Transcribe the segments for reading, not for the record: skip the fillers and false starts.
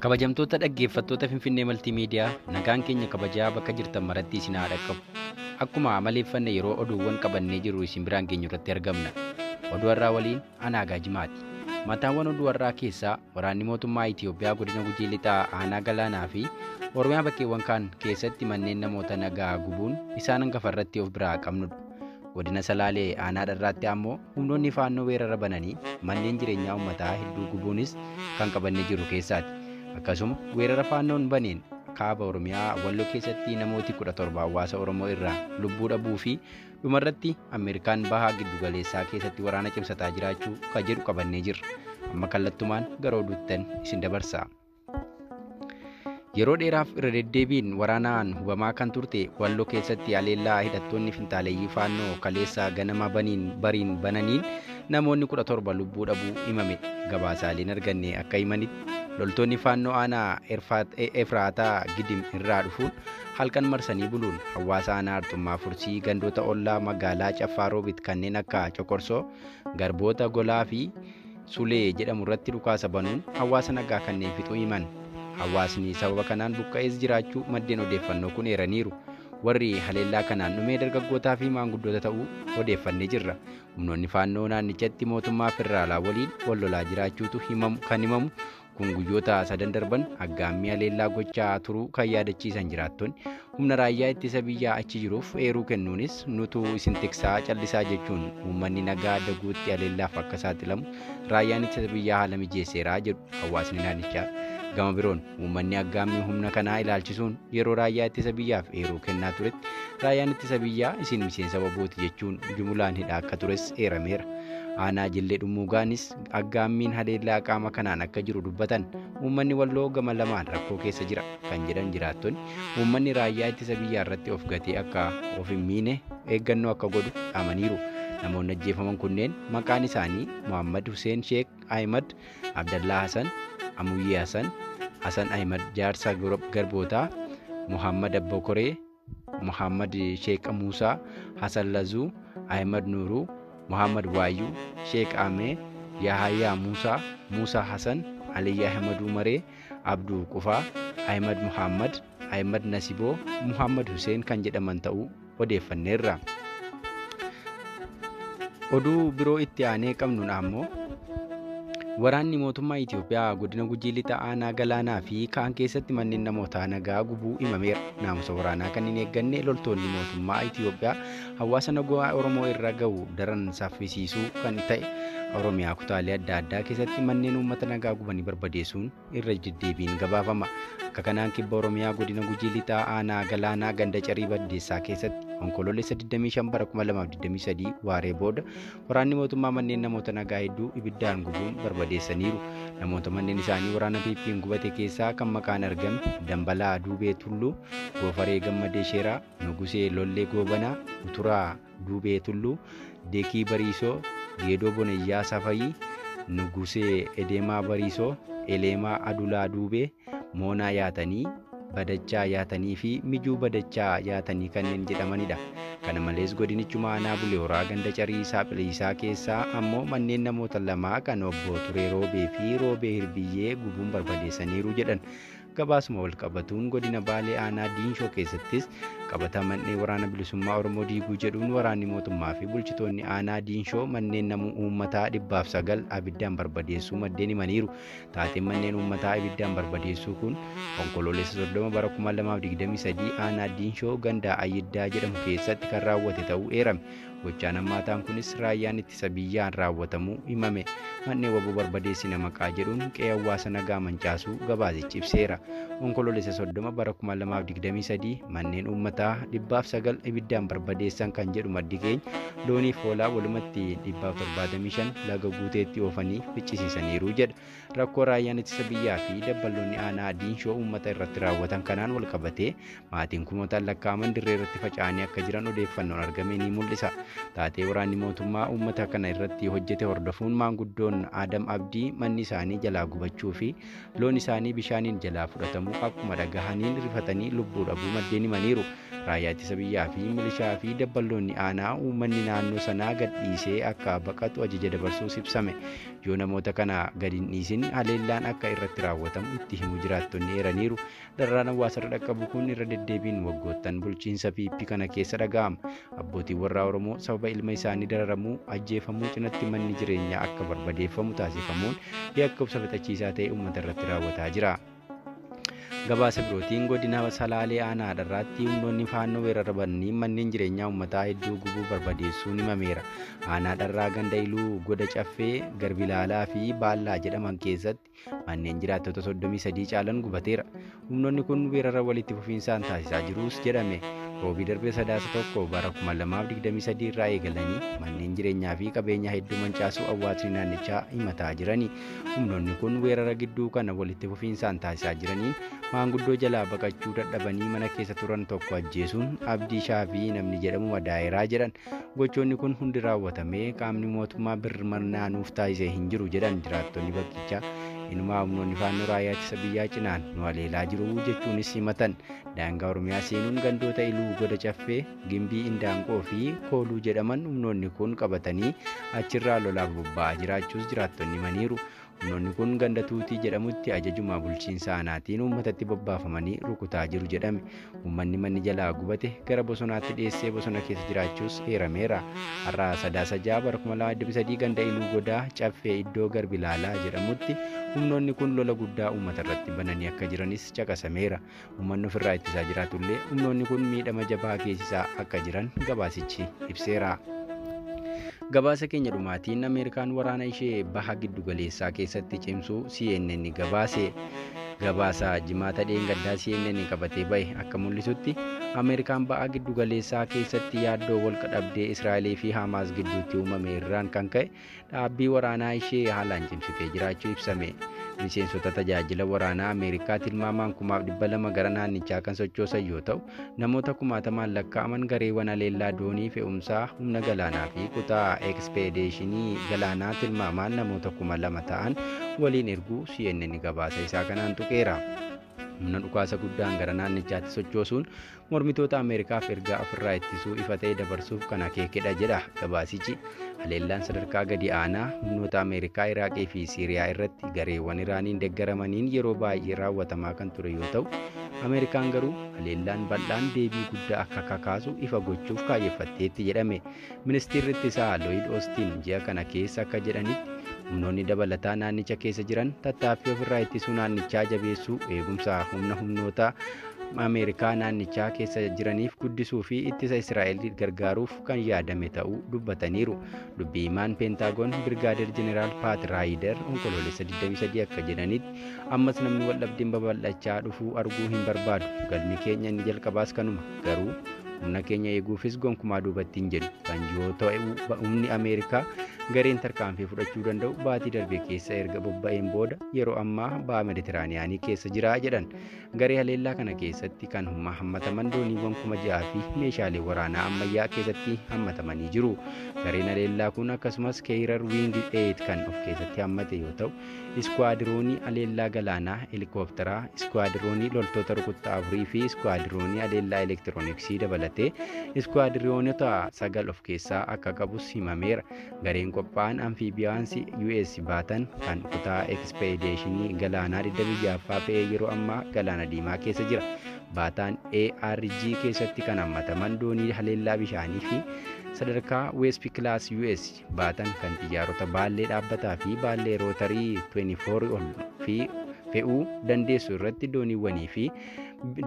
Kabajamtoota dhaggeeffattoota Finfinnee Maltiimiidiyaa, nagaan keenya kabajaa bakka jirtan maratti isin haa dhaqqabu. Akkuma amaleeffanne yeroo oduuwwan qabannee jirru isin biraan geenyu irratti argamna. Oduu har'aa waliin ana Hagaa Jimaati. Mataawwan oduu har'aa keessaa waraanni mootummaa Itiyoophiyaa godina Gujii Lixaa aanaa Galaanaa fi Oromiyaa bakkeewwan kaan keessatti manneen namoota nagaa gubuun isaan hangafa irratti of biraa qabnudha. Godina Salaalee aanaa Dharraatti ammoo humnoonni faannoo weerara bananii manneen jireenyaa uummataa hedduu gubuunis kan qabannee jiru keessaati. Akkasuma weerara faannoon baneen kaaba Oromiyaa Walloo keessatti namooti 17 hawaasa Oromoo irraa lubbuu dhabuu fi dhumarratti Ameerikaan bahaa giddugaleessaa keessatti waraana cimsataa jiraachuu kan jedhu qabannee jirra. Amma kallattumaan gara oduuttan isin dabarsa. Yeroo dheeraaf irra deddeebiin waraanaan hubamaa kan turte Walloo keessatti haleellaa hidhattoonni finxaaleeyyii faannoo kaleessa ganama bariin bananiin namoonni 17 lubbuu dhabuu himame. Gabaasaaleen arganne akka himanitti loltoonni faannoo aanaa Efraataa Gidim irraa dhufuun halkan marsanii buluun hawaasa aanaa Arxummaa Fursii gandoota ollaa magaalaa Caffaa Roobit kanneen akka Coqorsoo, Garboota Golaa fi Sulee jedhamu irratti dhukaasa banuun hawaasa nagaa kanneen fixuu himan. Hawaasni sababa kanaan buqqa'ees jiraachuu maddeen odeeffannoo kun eeraniiru. Warri haleellaa kanaan dhumee dargaggootaa fi maanguddoota ta'uu odeeffannee jirra. Humnoonni faannoo naannichatti mootummaa federaalaa waliin wal lolaa jiraachuutu kan himamu kun guyyoota sadan darban aggaammii haleellaa gochaa turuu kan yaadachiisan jiraattonni humna raayyaa ittisa biyyaa achi jiruuf eeruu kennuunis nutu isin tiksaa callisaa jechuun uummanni nagaa daguutti haleellaaf akka saaxilamu raayyaan ittisa biyyaa haala mijeesseeraa jedhu hawaasni naannichaa. Gama biroon uummanni aggaammii humna kanaa ilaalchisuun yeroo raayyaa ittisa biyyaaf eeruu kennaa turetti raayyaan ittisa biyyaa isin miseensa wabooti jechuun jumulaan hidhaa akka tures eerameera. Aanaa Jillee Dhummuugaanis aggaammiin haleellaa qaama kanaan akka jiru dubbatan uummanni Walloo gama lamaan rakkoo keessa jira kan jedhan jiraattonni uummanni raayyaa ittisa biyyaa irratti of gatee akka of hin miine eeggannoo akka godhu dhaamaniiru. Namoonni ajjeefaman kunneen maqaan isaanii Muhammad Hussein Sheekh Ahmad, Abdallaa Hasan, Amuyyee Hasan, Hasan Ahmad Jaarsaa Garbootaa, Muhammad Abbokoree, Muhammad Sheekh Muusaa, Hasan Lazuu, Ahmad Nuuruu, Muhammad Waayyuu, Sheekh Amee, Yahaya Muusaa, Muusaa Hasan, Aliyyi Ahmad Umaree, Abduu Qufaa, Ahmad Muhammad, Ahmad Nasiboo, Muhammad Hussein kan jedhaman ta'uu odeeffanneerra. Oduu biroo itti aanee qabnuun ammoo waraanni mootummaa Itiyoophiyaa godina Gujii Lixaa aanaa Galaanaa fi kaan keessatti manneen namootaa nagaa gubuu himameera. Naamusa waraanaa kan hin eegganne loltoonni mootummaa Itiyoophiyaa hawaasa nagaa Oromoo irra gahu daran saffisiisuu kan ta'e Oromiyaa kutaalee adda addaa keessatti manneen uummata nagaa gubanii barbadeessuun irra deddeebiin gabaafama. Akka kanaan kibba Oromiyaa godina Gujii Lixaa aanaa Galaanaa ganda Carii Baddeessaa keessatti onkoloolessa 25 bara 2023 waaree booda waraanni mootummaa manneen namoota nagaa hedduu ibiddaan gubuun barbadeessaniiru. Namoota manneen isaanii waraana PP'n gubate keessaa kan maqaan argame Dambalaa Duubee Tulluu, Goofaree Gammadee Sheeraa, Nugusee Lollee Goobanaa, Uturaa Duubee Tulluu, Deekii Bariisoo, Geedoo Bonayyaa Safayii, Nugusee Edeemaa Bariisoo, Eleemaa Adulaa Duubee, Moonaa Yaatanii, Badachaa Yaatanii fi Mijuu Badachaa Yaatanii kanneen jedhamanidha. Kana malees godinichuma aanaa Bulee Horaa ganda Carii Saaphiliisaa keessaa ammoo manneen namoota lamaa kan obbo Turee Roobee fi Roobee Hirbiyyee gubuun barbadeessaniiru jedhan. Gabaasuma wal qabatuun godina Baalee aanaa Diinshoo keessattis qabata manneen waraana bilisummaa Oromoo diiguu jedhuun waraanni mootummaa fi bulchitoonni aanaa Diinshoo manneen namuu uummataa 109 abiddaan barbadeessuu maddeen himaniiru. Taateen manneen uummataa ibiddaan barbadeessuu kun onkoloolessa 30 bara 2023 aanaa Diinshoo ganda Ayiddaa jedhamu keessatti kan raawwate ta'uu eerame. Gochaan hammaataan kunis raayyaan ittisa biyyaan raawwatamuu himame. Manneen waboo barbadeessina maqaa jedhuun qe'ee hawaasa nagaa mancaasuu gabaasichi ibseera. Onkoloolessa 30 bara 2023 manneen uummataa 109 ibiddaan barbadeessan kan jedhu maddi keenya looniif hoolaa walumatti 175 laga guuteetti oofanii ficcisiisaniiru jedha. Rakkoo raayyaan ittisa biyyaa fi dabballoonni aanaa Diinshoo uummata irratti raawwatan kanaan wal qabatee maatiin kumootaan lakkaa'aman dirree irratti faca'anii akka jiran odeeffannoon argame ni mul'isa. Taatee waraanni mootummaa uummata kana irratti hojjete hordofuun maanguddoon Adam Abdii manni isaanii jalaa gubachuu fi loon isaanii bishaaniin jalaa fudhatamuu akkuma dhagahaniin rifatanii lubbuu dhabuu maddeen himaniiru. Raayyaa ittisa biyyaa fi milishaa fi dabballoonni aanaa uummanni naannoo sanaa gad dhiisee akka baqatu ajaja dabarsuus ibsame. Yoo namoota kana gad hin dhiisin haleellaan akka irratti raawwatamu itti himu jiraattonni eeraniiru. Dararaan hawaasarra dhaqqabu kun irra deddeebiin waggoottan bulchiinsa PP kana keessa dhaga'ama. Abbootiin warraa Oromoo sababa ilma isaanii dararamuu, ajjeefamuu cinatti manni jireenyaa akka barbadeeffamu taasifamuun yakka obsa fixachiisaa ta'e uummata irratti raawwataa jira. Gabaasa birootiin godina Salaalee aanaa Dharraatti humnoonni faannoo weerara bananii manneen jireenyaa uummataa hedduu gubuu barbadeessuun himameera. Aanaa Dharraa ganda Iluu goda Caffee, Garbilaalaa fi Baallaa jedhaman keessatti manneen jiraattota 33 caalan gubateera. Humnoonni kun weerara walitti fufiinsaan taasisaa jirus jedhame. Roobii darbee 1 bara 2023 irraa eegalanii manneen jireenyaa fi qabeenya hedduu mancaasuu hawaasni naannichaa himataa jirani. Humnoonni kun weerara gidduu kana walitti fufiinsaan taasisaa jiraniin maanguddoo jalaa baqachuu dadhabanii mana keessa turan tokko ajjeesuun Abdii Shaafii namni jedhamu madaa'eeraa jedhan. Gochoonni kun hundi raawwatamee qaamni mootummaa birmannaa nuuf taasisee hin jiru jedhan jiraattonni bakkichaa. Inumaa humnoonni faannoo raayyaa ittisa biyyaa cinaan nu haleelaa jiru jechuunis himatan. Daangaa Oromiyaa seenuun gandoota Iluu goda Caffee, Gimbii Indaanqoo fi Kooluu jedhaman humnoonni kun qabatanii achirraa lolaaf bobba'aa jiraachuus jiraattonni himaniiru. Humnoonni kun ganda Tuutii jedhamutti ajajuma bulchiinsa aanaatiin uummatatti bobbaafamanii rukutaa jiru jedhame. Uummanni manni jalaa gubate gara bosonaatti dhiyeessee bosona keessa jiraachuus eerameera. Har'a 6 bara 2023 ganda Iluu godaa Caffee iddoo Garbilaalaa jedhamutti humnoonni kun lola guddaa uummata irratti bananii akka jiranis caqasameera. Uummanni ofirraa ittisaa jiraatullee humnoonni kun miidhama jabaa geessisaa akka jiran gabaasichi ibseera. Gabaasa keenya dhumaatiin Ameerikaan waraana ishee baha giddugaleessaa keessatti cimsuu CNN gabaase. Gabaasa jimaata dheengaddaa CNN qabatee bahe akka mul'isutti Ameerikaan baha giddugaleessaa keessatti yaaddoo wal dhabdee Israa'elii fi Hamaas gidduutti uumame irraan kan ka'e dhaabbii waraanaa ishee haalaan cimsitee jiraachuu ibsame. Miseensota tajaajila waraanaa Ameerikaa tilmaamaan 2,200 gara naannichaa kan sochoosan yoo ta'u, namoota kumaatamaan lakkaa'aman gareewwan haleellaa doonii fe'umsaa humna galaanaa fi kutaa ekspeedeeshinii galaanaa tilmaamaan namoota 2,000 ta'an waliin erguu CNN gabaasa isaa kanaan tuqeera. Humna dhukaasa guddaan gara naannichaatti sochoosuun mormitoota Ameerikaaf ergaa ofirraa ittisuu ifa ta'e dabarsuuf kan akeekedha jedha gabaasichi. Haleellaan sadarkaa gadi aanaa humnoota Ameerikaa Iraaqii fi Siiriyaa irratti gareewwan Iraaniin deeggaramaniin yeroo baay'ee raawwatamaa kan ture yoo ta'u, Ameerikaan garuu haleellaan bal'aan deebii guddaa akka kakaasu ifa gochuuf kaayyeffatteetti jedhame. Ministeerri ittisaa Looyid Oostiin ji'a kana keessa akka jedhanitti humnoonni dabalataa naannicha keessa jiran tattaaffii ofirraa ittisuu naannichaa jabeessuu, eegumsa humna humnoota Ameerikaa naannichaa keessa jiraniif guddisuu fi ittisa Israa'el gargaaruuf kan yaadame ta'uu dubbataniiru. Dubbii himaan Peentaagoon Birgaadeer Jeneraal Paat Raayider onkoloolessa 23 akka jedhanitti ammas namni waldhabdeen babal'achaa dhufuu arguu hin barbaadu. Galmi keenya inni jalqabaas kanuma. Garuu humna keenya eeguufis gonkumaa duubatti hin jedhu. Kan yoo ta'u humni Ameerikaa gareen tarkaanfii fudhachuu danda'u baatii darbe keessa erga bobba'een booda yeroo ammaa baha Meditiraaniyaanii keessa jira jedhan. Garee haleellaa kana keessatti kan hammataman dooniiwwan 6,000 fi meeshaalee waraanaa ammayyaa keessatti hammatamanii jiru. Gareen haleellaa kun akkasumas Keeyirar Wiing 8 kan of keessatti hammate yoo ta'u, iskwaadiroonii haleellaa galaanaa, heelikooptaraa, iskwaadiroonii loltoota rukuttaa afurii fi iskwaadiroonii haleellaa elektirooniksii dabalatee iskwaadiroonota 9 of keessaa akka qabus himameera. Gareen qophaa'an amfiibiyaansii US baatan kan kutaa ekspeedeeshinii galaanaa 26ffaa fe'ee yeroo ammaa galaana diimaa keessa jira. Baataan ARG keessatti kan hammataman doonii haleellaa bishaanii fi sadarkaa Wesp Class US baatan kan xiyyaarota baallee dhaabbataa fi baallee rootarii 24 ol fi fe'uu dandeessu irratti dooniiwwanii fi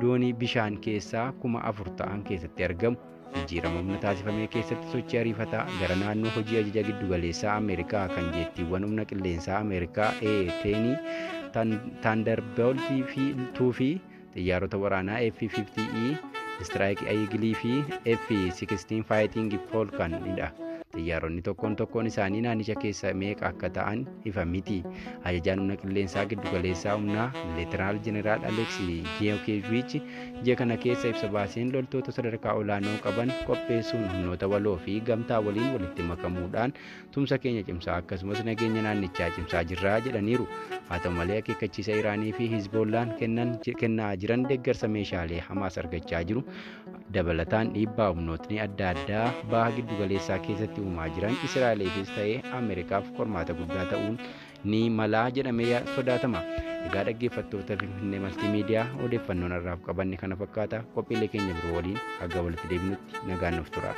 doonii bishaan keessaa 4,000 ta'an keessatti argamu. Jijjiirama humna taasifame keessatti sochii ariifataa gara naannoo hojii ajaja giddugaleessaa Ameerikaa kan jettiiwwan humna qilleensaa Ameerikaa A-10 Thunderbolt 2 fi xiyyaarota waraanaa F-50E Strike Eagle fi F-16 Fighting Falconidha. Xiyyaaronni tokkoon tokkoon isaanii naannicha keessa meeqa akka ta'an ifa miti. Ajajaan humna qilleensaa giddugaleessaa humnaa Leeteraal Jeneraal Aleeks Jeekeviich ji'a kana keessa ibsa baaseen loltoota sadarkaa olaanoo qaban qopheessuun humnoota waloo fi gamtaa waliin walitti makamuudhaan tumsa keenya cimsaa akkasumas nageenya naannichaa cimsaa jirraa jedhaniiru. Haa ta'u malee akeekkachiisa Iraanii fi Hizboollaan kennaa jiran deeggarsa meeshaalee Hamaas argachaa jiru Dabalataan dhiibbaa humnootni adda addaa baha giddugaleessaa keessatti uumaa jiran Israa'eliifis ta'ee Ameerikaaf qormaata guddaa ta'uun ni malaa jedhamee sodaatama. Egaa dhaggeeffattoota Finfinnee Maltiimiidiyaa, odeeffannoon har'aaf qabanne kana fakkaata. Qophiilee keenya biroo waliin haga walitti deebinutti nagaan nuuf tura.